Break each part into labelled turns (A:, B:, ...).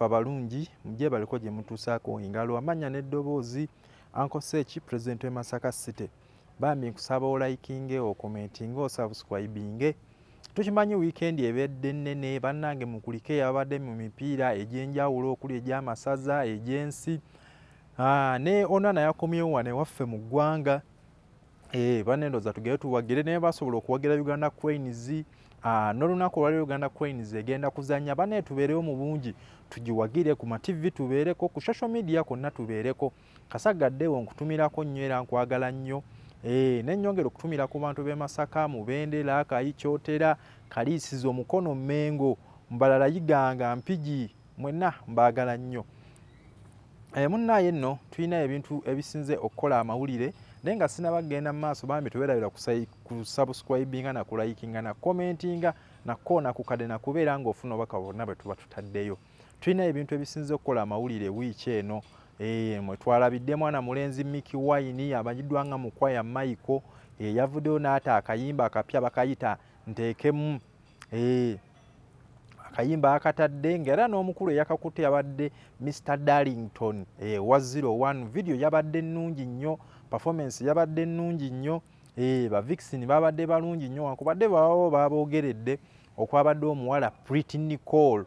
A: Abalungi, mugyebaleko gye mutuusaako engalo, amannya n'eddoboozi, Uncle Seki, President w'e Masaka City. Bambi nkusaba olikinge, okomentinge, osubscribinge. Tukimanyi wiikendi ebedde nnene, bannange mukulike yabadde mu mipiira egy'enjawulo okuli egy'amasaza, egy'ensi. Ne Onana yakomyewo wano ewaffe mu ggwanga. Banne ndowooza tugende tuwagire, naye basobola okuwagira Uganda Cranes. N'olunaku olwaleero Uganda Cranes egenda kuzannya, banne tubeerewo mu bungi tugiwagire ku ma TV, tubeereko ku social media kwonna tubeereko. Kasagaddewo nkutumirako nnyo era nkwagala nnyo. Nennyongera okutumira ku bantu b'e Masaka, Mubende, Kayi, Kyotera, Kaliisizo, Mukono, Mmengo, Mbalala, Iganga, Mpigi, mwenna mbaagala nnyo. Munnaaye nno tulina ebintu ebisinze okukola amawulire, naye nga sinaba kugenda mu maaso, bambi teweerabira kusubscribinga na kulikinga na commentinga na kukoona ku kadde na kubeera ng'ofuna obubaka bwonna bwe tuba tutaddeyo. Tulina ebintu ebisinze okukola amawulire wiiki eno. Mwe twalabidde mwana mulenzi Mikie Wine amanyiddwa nga Mukwaya Michael, yavuddeyo n'ata akayimba akapya bakayita Nteekemu. Akayimba akatadde ng'era n'omukulu eyakakutte yabadde Mr Darlington, wa 01. Video yabadde nnungi nnyo, performance yabadde nnungi nnyo. Ba Vixen babadde balungi nnyo, wankubadde babawo baboogeredde okwabadde omuwala Pretty Nicole.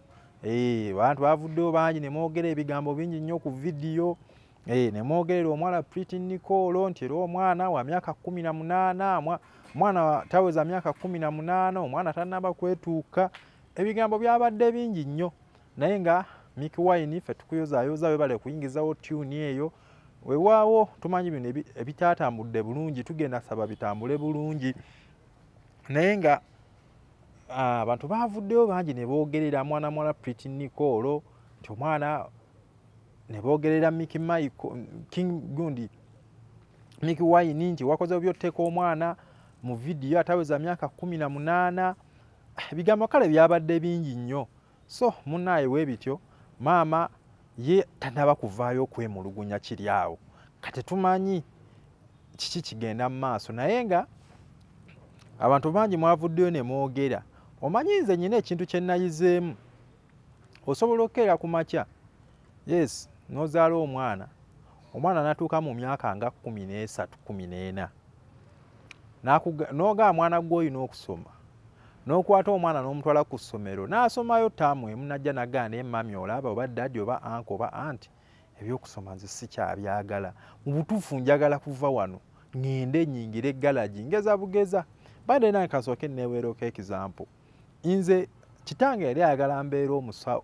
A: Abantu bavuddeyo bangi ne mwogera ebigambo bingi nnyo ku vidiyo. Ne mwogerera omuwala Pretty Nicole nti era omwana wa myaka 18, omwana taweza myaka 18, omwana tannaba kwetuuka. Ebigambo byabadde bingi nnyo, naye nga Mikie Wine ffe tukuyozaayoza, webale kuyingizawo tune eyo. Weewaawo tumanyi bino ebitaatambudde bulungi, tugenda saba bitambule bulungi, naye nga abantu bavuddeyo bangi ne boogerera mwana muwala Pretty Nicole nti omwana, ne boogerera Mikie Michael King gundi Mikie Wine nti wakoze byotteeka omwana mu vidiyo ataweza myaka 18. Ebigambo kale byabadde bingi nnyo. So munnaaye weebityo, maama ye tannaba kuvaayo okwemulugunya kiri awo, kati tumanyi kiki kigenda mu maaso, naye nga abantu bangi mwavuddeyo ne mwogera. Omanyi nze nyina ekintu kye nayizeemu, osobola okukeera ku makya, yes, n'ozaala omwana, omwana n'atuuka mu myaka nga 13, 14, n'ogamba mwana gwe olina okusoma, n'okwata omwana n'omutwala ku ssomero n'asomayo ttaamu emu, n'ajja n'agamba naye mummy olaba oba daddy oba uncle oba auntie, ebyokusoma nze sikyabyagala, mu butuufu njagala kuva wano ŋŋende nnyingire galagi ngeza bugeza. Badde nange kasooke neeweereko example, nze kitange yali ayagala mbeera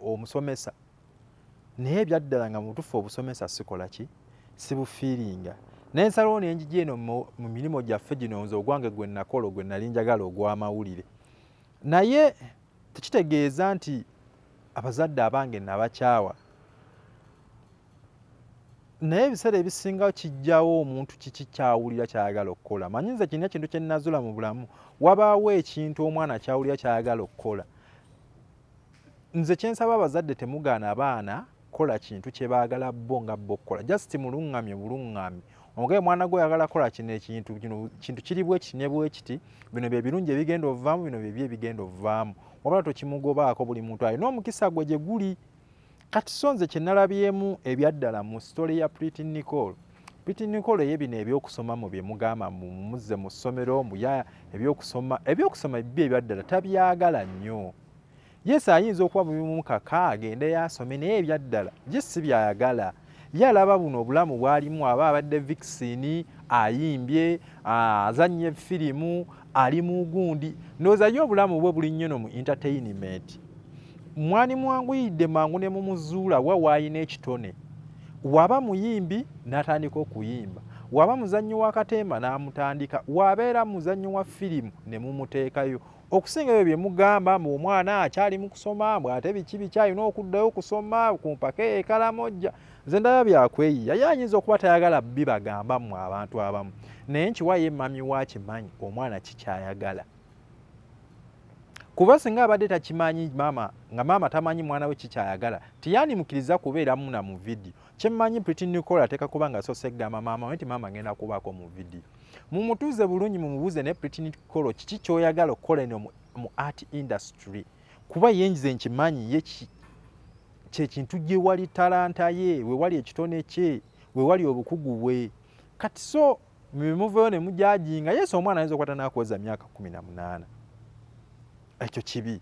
A: omusomesa, naye ebyaddala nga mu butuufu obusomesa sikola ki, sibufiiringa, nensalawo ne njija eno mu mirimu gyaffe gino, nze ogwange gwe nakola gwe nali njagala ogw'amawulire. Naye tekitegeeza nti abazadde abange nabakyawa, naye ebiseera ebisinga kijjawo omuntu kiki kyawulira kyayagala okukola. Manyi nze kirina ekintu kye nazula mu bulamu, wabaawo ekintu omwana kyawulira kyayagala okukola. Nze kyensaba abazadde, temugaana abaana kola kintu kye baagala bo nga bo okukola, just muluŋŋamye buluŋŋamye, omugabe mwana gwe oyagala kola kino ekintu kino, kintu kiri bwe kiti ne bwe kiti, bino bye birungi ebigenda ovaamu, bino bye ebigenda ovaamu, wabula tokimugobaako. Buli muntu alina omukisa gwe gye guli. Kati so nze kye nalabyemu ebyaddala mu story ya Pretty Nicole, Pretty Nicole ye bino ebyokusoma mu bye mugamba mumuzze mu ssomero mbuya ebyokusoma ebyo ebyaddala tabyagala nnyo. Yes, ayinza okuba bimumukaka agende yasome, naye ebyaddala ye si byayagala. Ye alaba buno obulamu bw'alimu, aba abadde vixen, ayimbye, azannya firimu, ali mu gundi, ndowooza ye obulamu bwe buli nnyo no mu entertainment. Mwani mwanguyidde mangu ne mumuzuula wa waayina ekitone. Waba muyimbi n'atandika okuyimba, waba muzannyi wa katemba n'amutandika, wabeera muzannyi wa firimu ne mumuteekayo. Okusinga ebyo bye mugamba mbu omwana akyali mu kusoma, mbu ate biki biki alina okuddayo okusoma ku mpaka ekalamojja, nze ndaba byakweyiya. Ye ayinza okuba tayagala bibagamba mmwe abantu abamu, naye nkiwa ye mami wa kimanyi omwana kikyayagala, kuba singa abadde takimanyi maama, nga maama tamanyi mwana we kikyayagala, teyandimukiriza kubeeramu na mu vidiyo. Kyemmanyi Pretty Nicole ateeka kuba nga asoose kugamba maama we nti maama ngenda kubaako mu vidiyo. Mumutuuze bulungi mumubuuze, naye Pretty Nicole kiki ky'oyagala okukola eno mu art industry? Kuba ye nze nkimanyi ye Kyekintu gye wali talanta ye, wewali ekitone kye, wewali obukugu bwe. Kati so muveyo ne mujajinga. Yesu, omwana ayinza okukwata nakuweza myaka 18, ekyo kibi?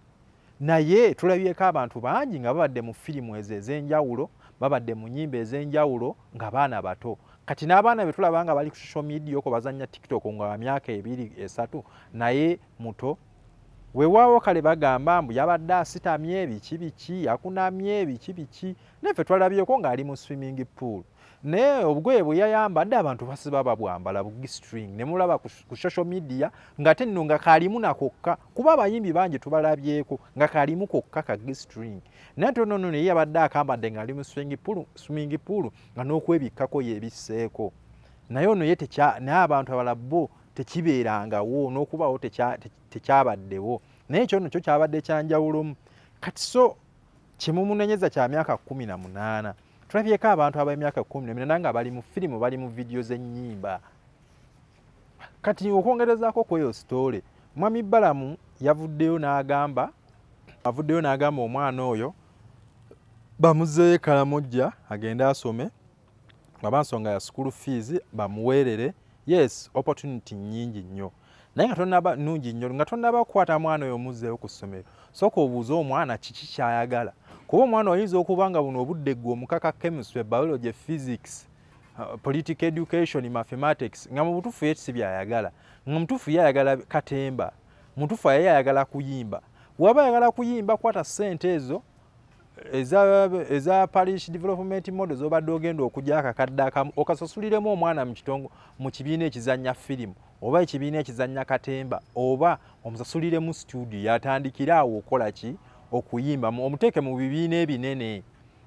A: Naye tulabyeko abantu bangi nga babadde mu firimu ezo ez'enjawulo, babadde mu nyimba ez'enjawulo nga baana bato. Kati n'abaana be tulaba nga bali ku social media oko bazanya TikTok nga wa myaka 2, 3, naye muto. Weewaawo kale bagamba mbu yabadde asitamye, biki biki, yakunamye, biki biki, naye ffe twalabyeko ng'ali mu swimming pool, naye obugoye bwe yayambadde abantu basiba babwambala bu G-string, ne mulaba ku social media ng'ate nno nga kalimu nakokka, kuba abayimbi bangi tubalabyeko nga kalimu kokka ka G-string, naye ate ono naye yabadde akambadde ng'ali mu swimming pool nga n'okwebikkako yeebisseeko. Naye ono ye naye abantu abalala bo tekibeerangawo, n'okubaawo tekyabaddewo, naye ekyo nno kyo kyabadde kyanjawulomu. Kati so kyemumunenyeza kya myaka 18, tulabyeko abantu ab'emyaka 18 nga bali mu firimu, bali mu vidiyo z'ennyimba. Kati okwongerezaako kweyo story, Mwami Balamu yavuddeyo n'agamba, avuddeyo n'agamba omwana oyo bamuzzeeyo Kalamojja agende asome, aba nsonga ya school fees bamuweerere. Yes, opportunity nnyingi nnyo, naye nga tonaba nnungi nnyo, nga tonnaba kukwata mwana oyo omuzzeeyo ku ssomero, sooka obuuze omwana kiki ky'ayagala, kuba omwana oyinza okuba nga buno obudde ggwe omukaka chemistry, biology, physics, political education, mathematics, nga mu butuufu ye si byayagala, nga mutuufu ye ayagala katemba, mutuufu ye ayagala kuyimba. Waba ayagala kuyimba, kwata ssente ezo eza parish development model zobadde ogenda okujja akakadde akamu, okasasuliremu omwana mu kitongo mu kibiina ekizannya firimu oba ekibiina ekizannya katemba, oba omusasuliremu studio yatandikire awo okola ki, okuyimba, omuteeke mu bibiina ebinene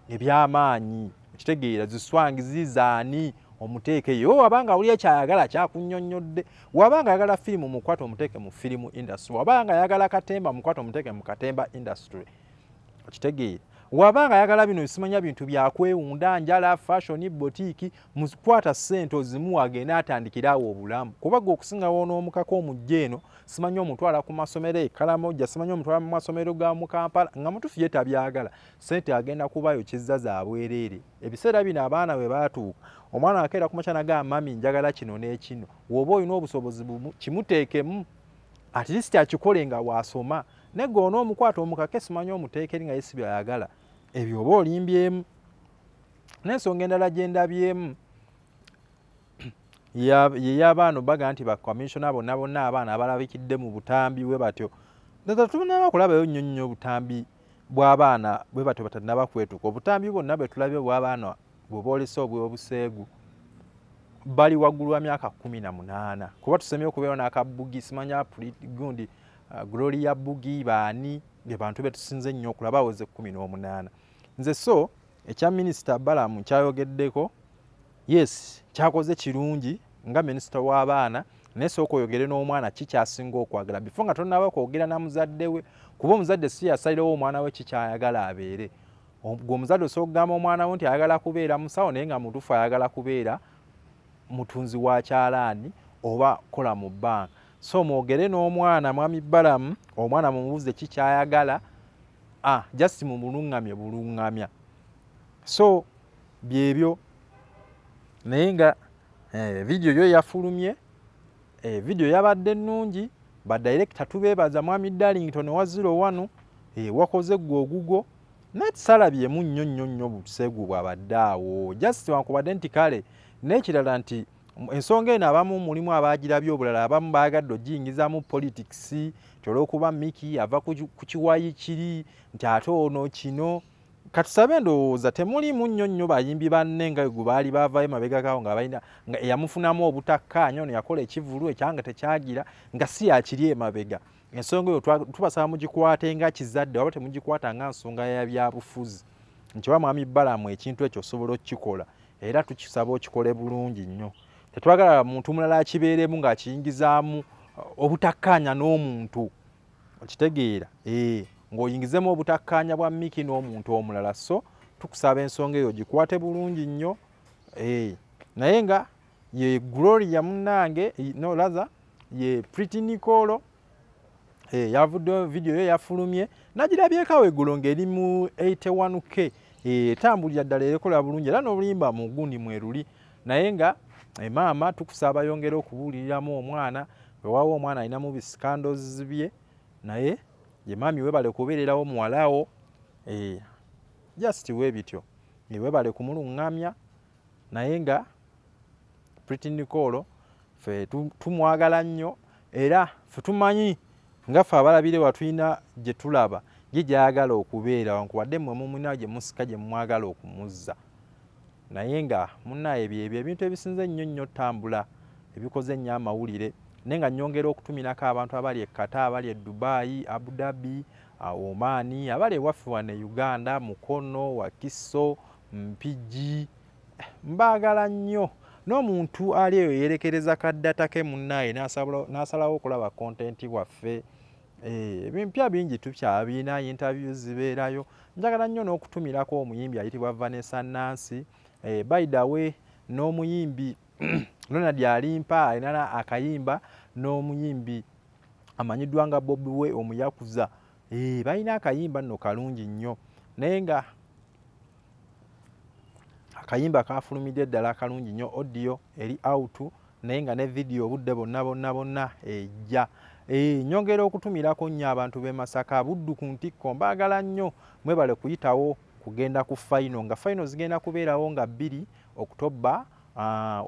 A: ebyamaanyi. Okitegeera? Ziswangi zizaani, omuteekeyo. Wabanga awulira kyayagala kyakunnyonnyodde. Wabanga ayagala firimu, mukwate omuteeke mu firimu industry. Wabanga ayagala katemba, mukwate omuteeke mu katemba industry. Okitegeera? Wabanga ayagala bino simanya bintu byakwewunda, njala, fashion, boutique, mukwata ssente ozimuwa agende atandikire awo obulamu, kuba gwe okusinga wonoomukako omujja eno, simanyi omutwala ku masomero e Kalamoja, simanyi omutwala mu masomero ga mu Kampala, nga mutufu ye tabyagala, ssente agenda kubayo kizza za bwereere. Ebiseera bino abaana bwe baatuuka, omwana akeera ku makya nagamba, "Mummy, njagala kino n'ekino." Woba olina obusobozi kimuteekemu, at least akikole nga waasoma. Naye gwe onoomukwata omukake, simanyi omuteekeri nga ye si byayagala, ebyo oba olimbyemu. N'ensonga endala gye ndabyemu yey'abaana baga nti bakomishona bonna bonna abaana abalabikidde mu butambi bwe batyo, ddala tunaba kulabayo nnyo nnyo obutambi bw'abaana bwe batyo batannaba kwetuka. Obutambi bwonna bwe tulabye obw'abaana bwe boolese obw'obuseegu bali waggulu wa myaka 18, kuba tusemye okubeerawo n'akabugi, simanya gundi, Gloria Bugi, baani, be bantu be tusinze ennyo okulaba aweze 18. Nze so ekya Minisita Balamu kyayogeddeko, yes, kyakoze kirungi nga minisita w'abaana, naye sooka oyogere n'omwana ki kyasinga okwagala before nga tonnaba kwogera na muzadde we, kuba omuzadde si yasalirewo omwana we kikyayagala abeere. Gwe omuzadde osobola okugamba omwana we nti ayagala kubeera musawo, naye nga mutuufu ayagala kubeera mutunzi wa kyalaani oba kola mu bbanka. So mwogere n'omwana, Mwami Balamu, omwana mumubuuze ki kyayagala, ah, just mumuluŋŋamye buluŋŋamya. So byebyo, naye nga vidiyo yo yafulumye, vidiyo yabadde nnungi. Badirekita tubeebaza, Mwami Darlington owa 01, wakoze ggwe ogugwo, naye tisalabyemu nnyo nnyo nnyo buseegu bwabadde awo, just wankubadde nti kale. N'ekirala nti ensonga eno abamu mulimu abagirabye obulala, abamu baagadde ogiyingizamu politics nti olw'okuba Miki ava ku kiwayi kiri, nti ate ono kino. Katusabe, ndowooza temulimu nnyo nnyo bayimbi banne nga gwe baali baavayo mabegakawo nga balina nga eyamufunamu obutakkaanya, ono yakola ekivulu ekyanga tekyagira nga si yakiri emabega. Ensonga eyo tubasaba mugikwate nga kizadde, waba temugikwata nga nsonga ya byabufuzi, nti oba Mwami Balamu ekintu ekyo osobola okukikola, era tukisaba okikole bulungi nnyo. Tetwagala muntu mulala akibeeremu ng'akiyingizaamu obutakkaanya n'omuntu. Okitegeera? Ng'oyingizemu obutakkaanya bwa Miki n'omuntu omulala. So tukusaba ensonga eyo gikwate bulungi nnyo. Naye nga ye Gloria munnange, no rather ye Pretty Nicolo, yavuddeyo, vidiyo yo yafulumye, nagirabyeko awo eggulo ng'eri mu 81K. Etambulira ddala erekola bulungi era n'oluyimba mu gundi mweruli naye nga emaama tukusaba yongere okubuuliriramu omwana wewawo omwana alinamu bisikandozi bye naye ye maami webale kubeererawo muwalawo eh, just webityo webale kumulungamya naye nga Pretty Nicole ffe tumwagala nnyo era ffe tumanyi nga ffe abalabire wa tulina gye tulaba ye gyayagala okubeera wankubadde mmwe mumuna gye musika gye mwagala okumuzza naye nga munnaye byebyo ebintu ebisinze ennyo nnyo tambula ebikoze ennyo amawulire naye nga nnyongera okutumirako abantu abali e Qatar, abali e Dubai, Abu Dhabi, Oman, abali ewaffe wano e Uganda, Mukono, Wakiso, Mpigi, mbaagala nnyo n'omuntu ali eyo yerekereza ka data ke munnaye n'asalawo okulaba kontenti waffe eh, ebimpya bingi tukyabirina interview zibeerayo njagala nnyo n'okutumirako omuyimbi ayitibwa Vanessa Nancy eh, by the way n'omuyimbi Ronald Alimpa alina akayimba n'omuyimbi amanyiddwa nga Bobi we omuyakuza eh, balina akayimba nno kalungi nnyo naye nga akayimba kafulumidde ddala akalungi nnyo audio eri out naye nga ne vidiyo obudde bonna bonna bonna ejja e, nyongera okutumirako nnyo abantu b'e Masaka Buddu ku ntikko mbaagala nnyo mwebale kuyitawo kugenda ku fayino nga fayino zigenda kubeerawo nga 2 Okutoba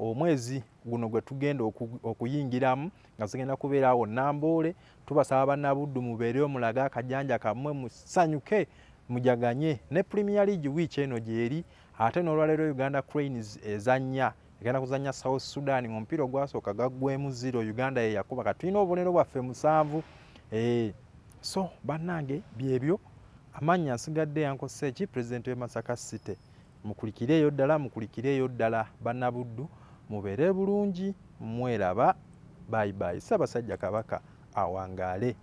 A: omwezi guno gwe tugenda okuyingiramu nga zigenda kubeerawo Namboole. Tubasaba Bannabuddu mubeereyo mulage akajanja kammwe musanyuke mujaganye ne Premier League wiiki eno gyeri ate n'olwaleero Uganda Cranes ezannya egenda kuzannya South Sudan ng'omupiira ogwasooka gaggwemu zero Uganda ye yakuba kati tulina obubonero bwaffe musanvu eh, so bannange byebyo amannya nsigadde yankose ki pulezidenti w'e Masaka City Mukulikireeyo ddala mukulikireeyo ddala Bannabuddu mubeere bulungi mweraba bye bye Ssabasajja Kabaka awangaale.